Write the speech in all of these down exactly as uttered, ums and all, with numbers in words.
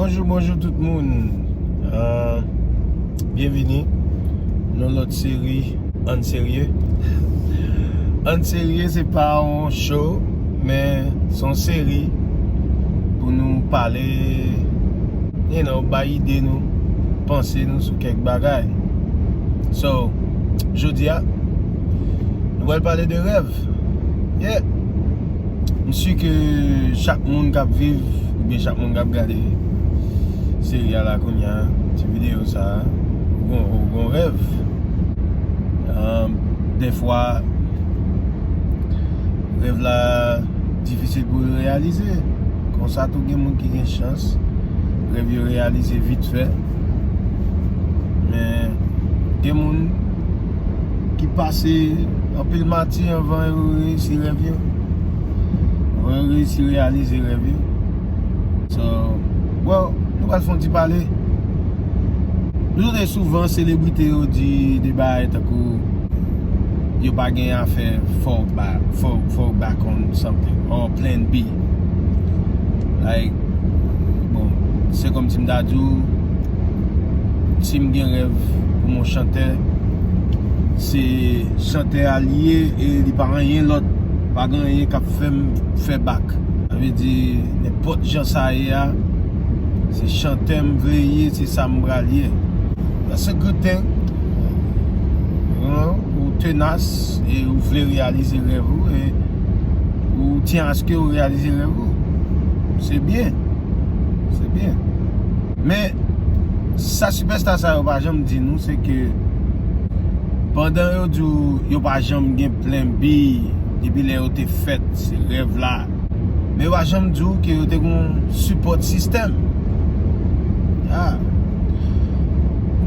Bonjou, bonjou tout moun. Euh, byenvini nan lòt seri Ann Serye. Ann Serye se pa yon show, men se yon seri pou nou pale, you know, bay ide nou, panse nou sou kèk bagay. So, jodi a, nou pral pale de rèv. Yeah. M si ke chak moun k ap viv, oubyen chak moun k ap gade seri a la kounye a, ti videyo sa a, ou gon, ou gon rèv. Um, dèfwa, rèv la difisil pou l reyalize. Konsa tou, gen moun ki gen chans, rèv yo reyalize vit fè. Men, gen moun ki pase anpil mati anvan yo reyisi rèv yo. Anvan yo reyisi reyalize rèv yo. So, well, nou pral fè yon ti pale. Nou tande souvan selebrite yo di de bagay tankou yo pa gen afè fall back, fall, fall back on something, or plan B. Like, bon, se kòmsi m ta di w, si m gen rèv pou m yon chantè, se chantè a l ye e li pa anyen lòt, pa gen anyen k ap fè m fè back. Sa vle di, nenpòt jan sa ye a, se chantè m vle ye, se sa m pral ye. That's a good thing. You know, ou tenas e ou vle reyalize rèv ou e ou tyen aske ou reyalize rèv ou. Se byen. Se byen. Men, sa sipèsta sa yo pa janm di nou, se ke pandan yo di w yo pa janm gen plan B, depi lè yo te fèt, se rèv la. Men yo pa janm di w ke yo te gon support system. Ah.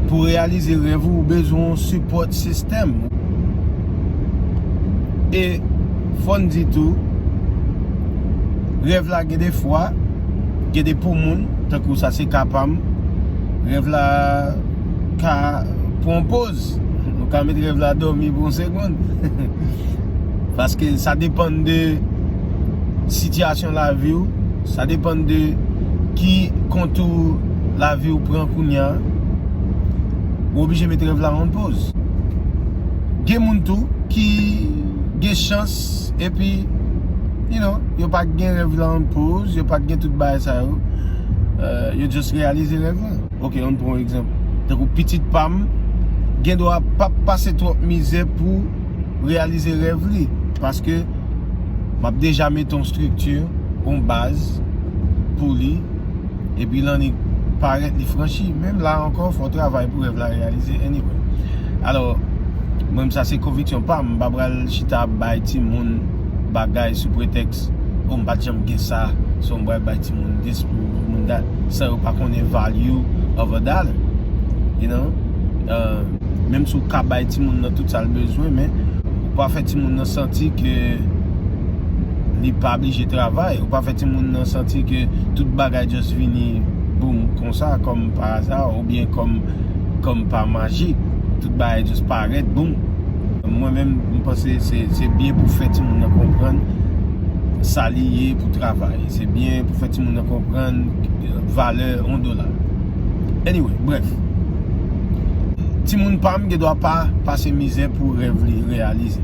Pou reyalize rèv ou, ou bezwen yon support system. E fò n di tou, rèv la gen de fwa, gen de pou moun, tankou sa se ka pa m, rèv la ka pran poz. Nou ka met rèv la dòmi pou yon segonn. Paske sa depann de sitiyasyon lavi w, sa depann de ki kontou lavi w pran kounye a. Ou oblije met rèv la on pause. Gen moun tou ki gen chans epi, you know, yo pa t gen rèv la on pause, yo pa t gen tout bagay sa yo. Euh, yo just reyalize rèv la. Ok, ann pran yon egzanp. Tankou pitit pa m, gen dwa p ap pase twòp mizè pou reyalize rèv li. Paske m ap deja mete yon estrikti, yon baz pou li. Epi lè li parèt, li franchi. Menm la ankò, fò w travay pou rèv la reyalize anyway. Alò, mwen, sa se konviksyon pa m. M pa pral chita ap bay timoun bagay sou pretèks, "Oh, m pa t janm gen sa, so m pral bay timoun this, timoun that," san yo pa konnen value of a dollar. You know? Euh, menm si w ka bay timoun nan tout sa l bezwen, men ou pa fè timoun nan santi ke li pa blije travay. Ou pa fè timoun nan santi ke tout bagay just vini boum konsa, kòm pa aza, oubyen kòm, kòm pa majik. Tout bagay just parèt, boum. Mwen menm, m panse se, se byen pou fè timoun nan konprann sa li ye pou travay. Se byen pou fè timoun nan konprann, euh, valè yon dola. Anyway, brèf. Timoun pa m gen dwa pa pase mizè pou rèv li reyalize.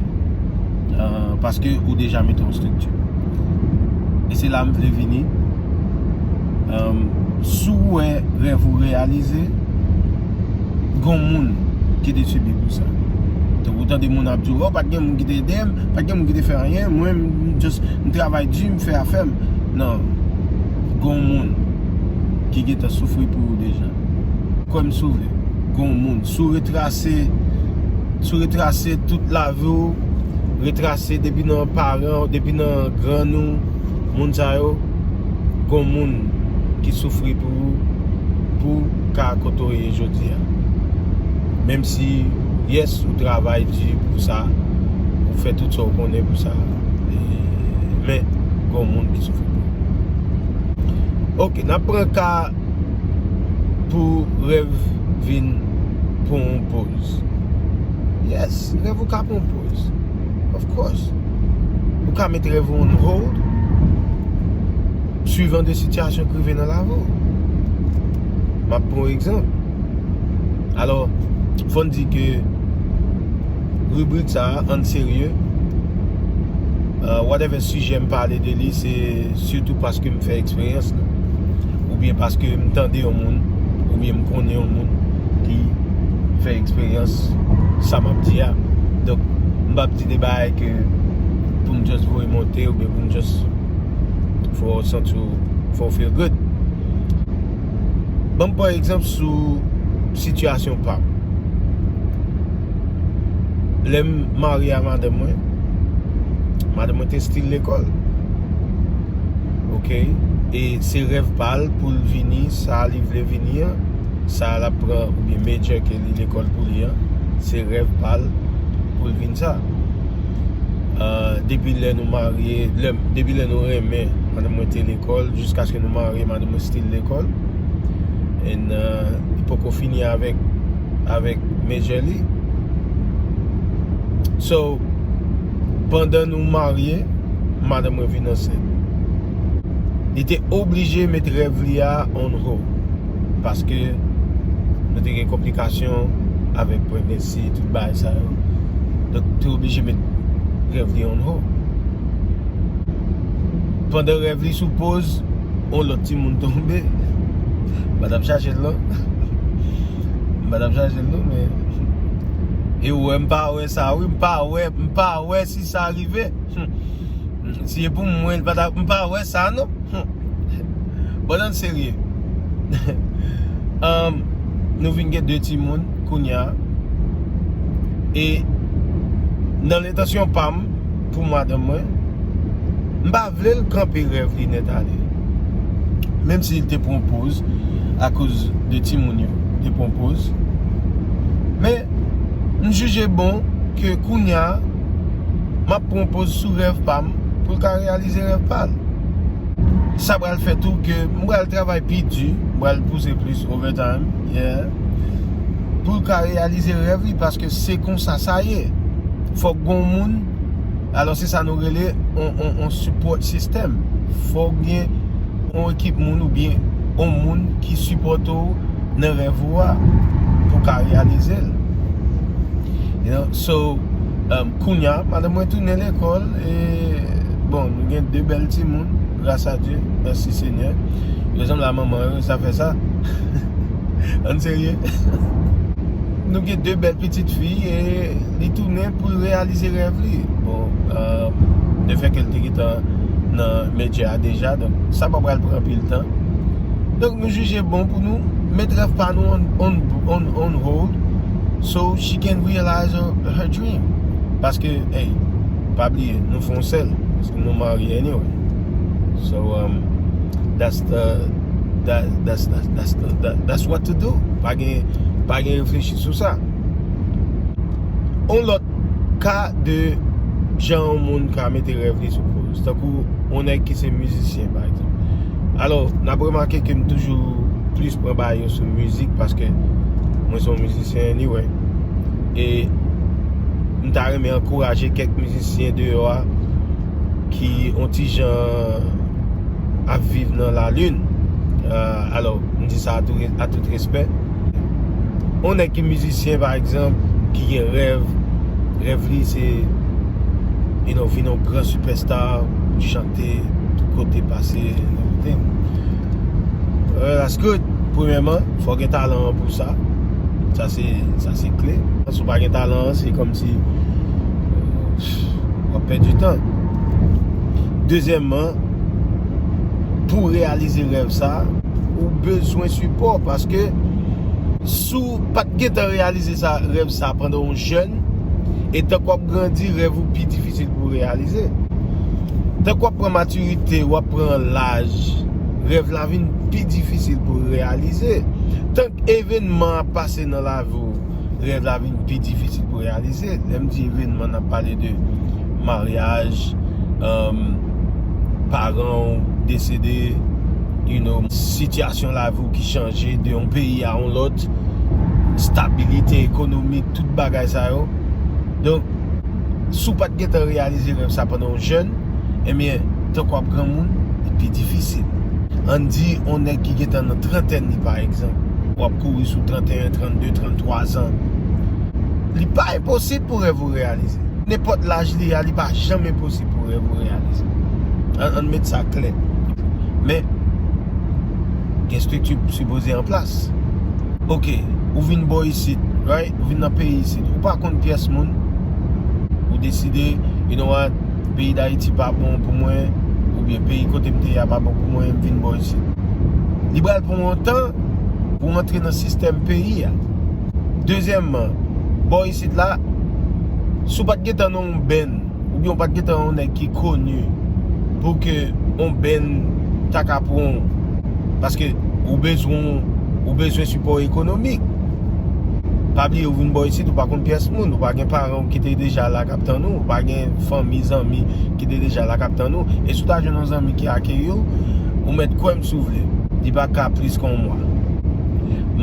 Euh, paske ou deja mete yon estrikti. E se la m vle vini. Euh, si w wè rèv ou reyalize, gon moun ki te sibi pou sa. Tankou w tande moun ap di w, "Oh, pa t gen moun ki te ede m, pa t gen moun ki te fè anyen, mwen, m just, m travay di, m fè afè m." Non, gon moun ki gentan soufri pou ou deja. Kwè m si w vle, gon moun. Si w retrase, si w retrase tout lavi w, retrase depi nan paran w, depi nan grann ou, moun sa yo, gon moun ki soufri pou ou, pou w ka kote w ye jodi a. Menm si, yes, ou travay di pou sa, ou fè tout sa w konnen pou sa, e, men, gon moun ki soufri pou ou. Ok, n ap pran ka pou rèv vin pran yon poz. Yes, rèv ou ka pran yon poz. Of course. Ou ka met rèv ou on hold, suivan de sitiyasyon k rive nan lavi w. M ap pran yon egzanp. Alò, fò n di ke ribrik sa a, ann serye, euh, whatever sijè m pale de li, se sitou paske m fè eksperyans la. Oubyen paske m tande yon moun, oubyen m konnen yon moun ki fè eksperyans sa m ap di a. Donk, m p ap di de bagay ke pou m just voye monte oubyen pou m just fè w santi w, fè w feel good. Ban m pran egzanp sou sitiyasyon pa m. Lè m marye a madanm mwen, madanm mwen te still lekòl. Oke? E se rèv pa l pou l vini, sa li vle vini an, sa l ap pran, oubyen major ke li lekòl pou li an, se rèv pa l pou l vin sa. Ah, depi lè nou marye, lè, depi lè nou renmen, madanm mwen te lekòl, jiskaske nou marye, madanm mwen still lekòl. And, ah, li poko fini avèk, avèk major li. So, pandan nou marye, madanm mwen vin ansent. Li te oblije met rèv li a on hold. Paske nou te gen konplikasyon avèk pregnancy, tout bagay sa yo. Donk, te oblije met rèv li on hold. Pandan rèv li sou poz, on lòt timoun tonbe. M pa t ap chache l non. M pa t ap chache l non, men. E w wè, m pa wè sa, wi, m pa wè, m pa wè si sa rive. Si e pou mwen, l pa ta, m pa wè sa, non. Hmm. Bon, ann serye. Um, nou vin gen de timoun, kounye a. E nan lentansyon pa m, pou madanm mwen, m pa vle l kanpe rèv li nèt ale. Menm si l te pran poz, akoz de timoun yo, te pran poz. Men, m jije bon ke kounye a, m ap pran poz sou rèv pa m pou l ka reyalize rèv pa l. Sa pral fè tou ke m pral travay pi di, m pral pouse plis overtime, yeah, pou l ka reyalize rèv li, paske se konsa sa ye. Fòk gon moun, alò se sa nou rele on, on, on support system. Fòk gen on ekip moun oubyen on moun ki sipòte w nan rèv ou a pou w ka reyalize l. You know, so, um, kounye a, madanm mwen tounen lekòl, e, bon, nou gen de bèl timoun, gras a Dye, mèsi Senyè. Yo sanble a manman yo, sa fè sa. Ann serye. Nou gen de bèl pitit fi, e li tounen pou l reyalize rèv li. Bon, euh, lefètke l te gentan nan medya a deja, donk sa pa pral pran anpil tan. Donk, nou jije bon pou nou met rèv pa nou on, on, on, on hold, so she can realize her, her dream. Paske, hey, pa bliye, nou fè yon sèl, paske nou marye anyway. So, um, that's the, that, that's, that's, that's the, that, that's what to do. Pa gen, pa gen reflechi sou sa. On lòt ka de jan yon moun ka mete rèv li sou poz. Tankou yon nèg ki se mizisyen, pa egzanp. Alò, n ap remake ke m toujou plis pran bagay yo sou mizik, paske mwen se yon mizisyen anyway. E m ta renmen ankouraje kèk mizisyen deyò a ki on ti jan ap viv nan lalin. Euh, alò, m di sa a tou, a tout respè. On nèg ki mizisyen, pa egzanp, ki gen rèv, rèv li se, you know, vin yon gran sipèsta, chante tout kote, pase, and everything. Euh, that's good. Premyèman, fò w gen talan an pou sa. Sa se, sa se kle. Si w pa gen talan an, se kòmsi, euh, w ap pèdi tan. Dezyèmman, pou w reyalize rèv sa, ou bezwen sipò, paske si w pa t gentan reyalize sa, rèv sa pandan w jèn, e tank w ap grandi, rèv ou pi difisil pou w reyalize. Tank w ap pran matirite, w ap pran laj, rèv la vin pi difisil pou w reyalize. Tank evènman ap pase nan lavi w, rèv la vin pi difisil pou reyalize. Lè m di evènman, n ap pale de maryaj, um, paran w desede, you know, sitiyasyon lavi w ki chanje de yon peyi a yon lòt, stabilite ekonomik, tout bagay sa yo. Donk, si w pa t gentan reyalize rèv sa pandan w jèn, ebyen, tank w ap granmoun, li pi difisil. Ann di, yon nèg ki gentan nan trantèn li, pa egzanp, w ap kouri sou trannteyen, trannde, tranntwa zan. Li pa enposib pou rèv ou reyalize. Nenpòt laj li a, li pa janm enposib pou rèv ou reyalize. Ann, ann met sa klè. Men, gen estrikti sipoze an plas. Ok, ou vin bò isit, right? Ou vin nan peyi isit. Ou pa konn pyès moun. Ou deside, you know what, peyi Dayiti pa bon pou mwen, oubyen peyi kote m te ye a pa bon pou mwen, m vin bò isit. Li pral pran yon tan pou w antre nan sistèm peyi a. Dezyèmman, bò isit la, si w pa t gentan nan yon band, oubyen w pa t gentan yon nèg ki koni pou ke yon band ta ka pran w, paske ou bezwen, ou bezwen sipò ekonomik. Pa bliye, ou vin bò isit, ou pa konn pyès moun, ou pa gen paran w ki te deja la k ap tann ou, ou pa gen fanmi, zanmi ki te deja la k ap tann ou. E si w ta jwenn yon zanmi ki akeyi w, ou mèt kwè m si w vle, li pa ka plis ke yon mwa.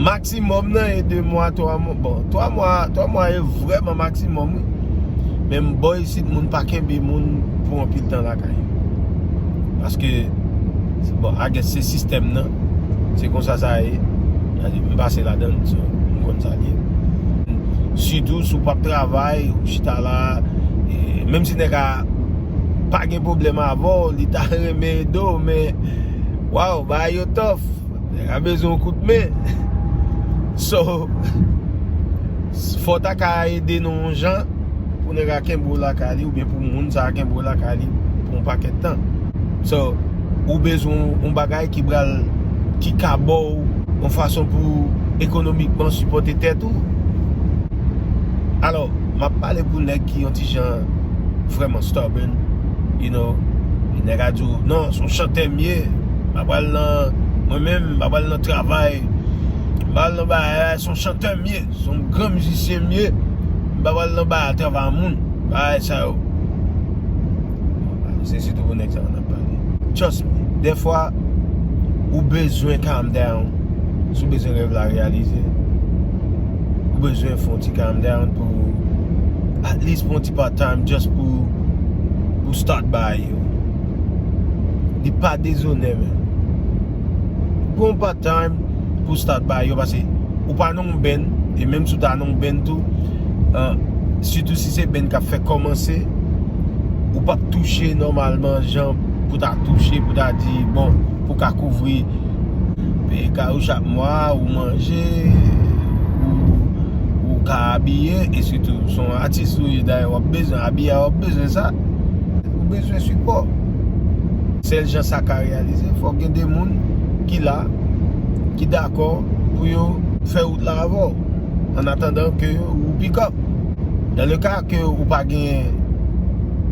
Maksimòm nan e de mwa, twa mwa. Bon, twa mwa, twa mwa e vrèman maksimòm, wi. Men m bò isit, moun pa kenbe moun pou anpil tan lakay yo. Paske, bon, I guess se sistèm nan. Se konsa sa ye. Gade, m pase ladan l, so, m konn sa l ye. Sitou si w p ap travay, ou chita la, e, menm si nèg la pa gen pwoblèm avè w, li ta renmen ede w, men, waw, bagay yo tough. Nèg la bezwen yon kout men. So, fò w ta ka ede nan yon jan pou nèg la kenbe w lakay li, oubyen pou moun sa a kenbe w lakay li pou yon pakèt tan. So, ou bezwen yon bagay ki pral, ki ka ba w yon fason pou ekonomikman sipòte tèt ou. Alò, m ap pale pou nèg ki yon ti jan vrèman stubborn, you know. Nèg a di w, "Non, se yon chantè m ye. M pa pral nan, mwen menm, m pa pral nan travay. M pa pral nan bagay la, se yon chantè m ye. Se yon gran mizisyen m ye. M pa pral nan bagay travay moun." Bagay sa yo. Se sitou pou nèg sa yo n ap pale. Trust me, dèfwa, ou bezwen calm down. Si w bezwen rèv la reyalize, ou bezwen fè yon ti calm down pou, at least pou yon ti part time, just pou, pou start bagay yo. Li pa dezonè, men. Pou yon part time, pou start bagay yo, paske ou pa nan yon band, e menm si w ta nan yon band tou, an, sitou si se band k ap fèk kòmanse, ou p ap touche nòmalman jan pou ta touche, pou ta di, bon, pou ka kouvri peye kay ou chak mwa, ou manje, ou, ou ka abiye, e sitou, se yon atis ou ye, dayè w ap bezwen abiye, w ap bezwen sa. Ou bezwen sipò. Sèl jan sa ka reyalize, fòk gen de moun ki la, ki dakò pou yo fè wout la avè w, an atandan ke ou pick up. Dans le cas ke ou pa gen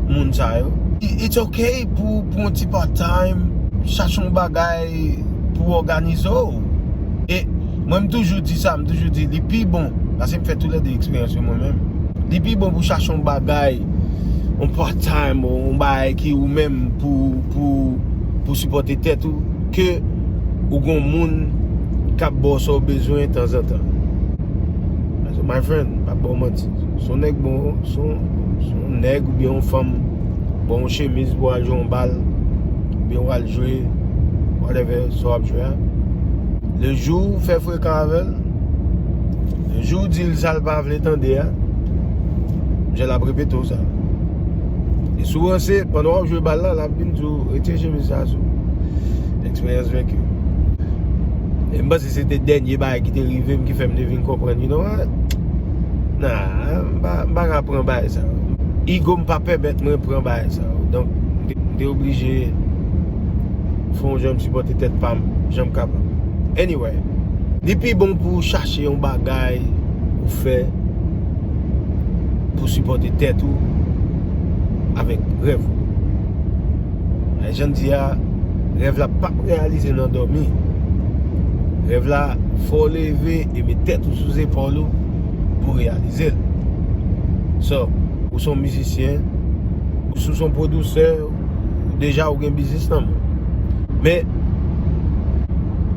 moun sa yo, i- it's ok pou, pou yon ti part time, chache yon bagay pou òganize w. E mwen, m toujou di sa, m toujou di, li pi bon, paske m fè toulède eksperyans yo mwen menm. Li pi bon pou chache yon bagay, yon part time, yon bagay ki ou menm pou, pou, pou sipòte tèt ou, ke ou gon moun k ap ba w sa w bezwen tanzantan. So, my friend, m p ap ba w manti. Si yon nèg bon, si yon, si yon nèg oubyen yon fanm ba w yon chemiz pou w al jwe yon bal, oubyen w al jwe, whatever, sa w ap jwe a. Le jou w fè frekan avè l, le jou w di l sa l pa vle tande a, misye l ap repete w sa. E si w ranse, pandan w ap jwe bal la, l ap vin di w, "Retire chemiz sa sou w." Eksperyans venki. E m panse se te dènye bagay ki te rive m ki fè m te vin konprann, you know what? Nah, m pa, m pa ka pran bagay sa yo. Ego m pa pèmèt mwen pran bagay sa yo. Donk, m te, m te oblije fè yon jan m sipòte tèt pa m, jan m kapab. Anyway, li pi bon pou w chache yon bagay ou fè pou sipòte tèt ou avèk rèv ou. E jan m di a, rèv la p ap reyalize nan dòmi. Rèv la, fò w leve e met tèt ou sou zepòl ou pou reyalize l. So, ou se yon mizisyen, ou si w se yon pwodiktè, deja ou gen biznis nan men w. Men,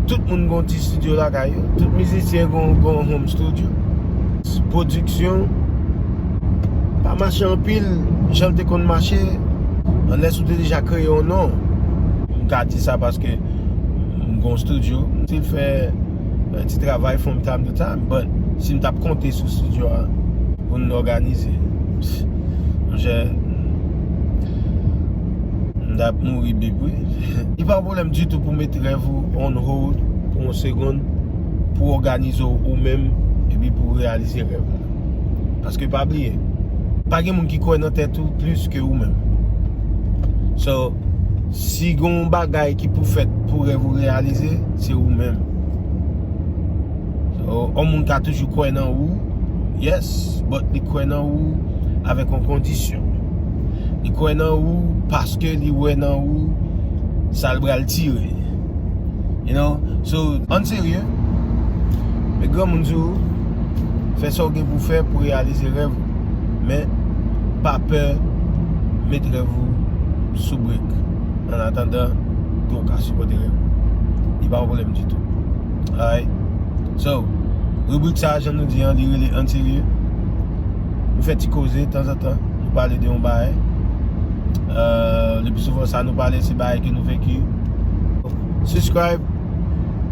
tout moun gen yon ti estidyo lakay yo. Tout mizisyen gen, gen yon home studio. Pwodiksyon pa mache anpil jan l te konn mache, unless ou te deja kreye yon non. M ka di sa paske m gen yon estidyo. M te fè Fè ti travay from time to time, but si m t ap konte sou studio a pou n òganize, monchè, m t ap mouri bib wi. Li pa yon pwoblèm ditou pou met rèv ou on hold pou yon segonn, pou òganize w ou menm, epi pou reyalize rèv la. Paske pa bliye, pa gen moun ki kwè nan tèt ou plis ke ou menm. So, si gen yon bagay ki pou fèt pou rèv ou reyalize, se ou menm. So, yon moun ka toujou kwè nan ou, yes, but li kwè nan ou avèk yon kondisyon. Li kwè nan ou paske li wè nan ou sa l pral tire. You know? So, ann serye. Men granmoun di w, fè sa w gen pou fè pou reyalize rèv ou. Men, pa pè met rèv ou sou brek. An atandan ke w ka sipòte rèv ou. Li pa yon pwoblèm ditou. Alright? So, ribrik sa, jan nou di an, li rele Ann Serye. Nou fè ti koze tanzantan. Nou pale de yon bagay. Euh, le pli souvan sa nou pale se bagay ke nou veki. Subscribe.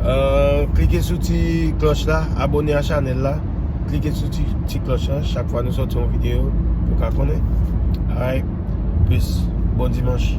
Euh, klike sou ti klòch la, abòne a chanèl la. Klike sou ti, ti klòch la. Chak fwa nou sòti yon videyo, ou ka konnen. Alright. Peace. Bon dimanch.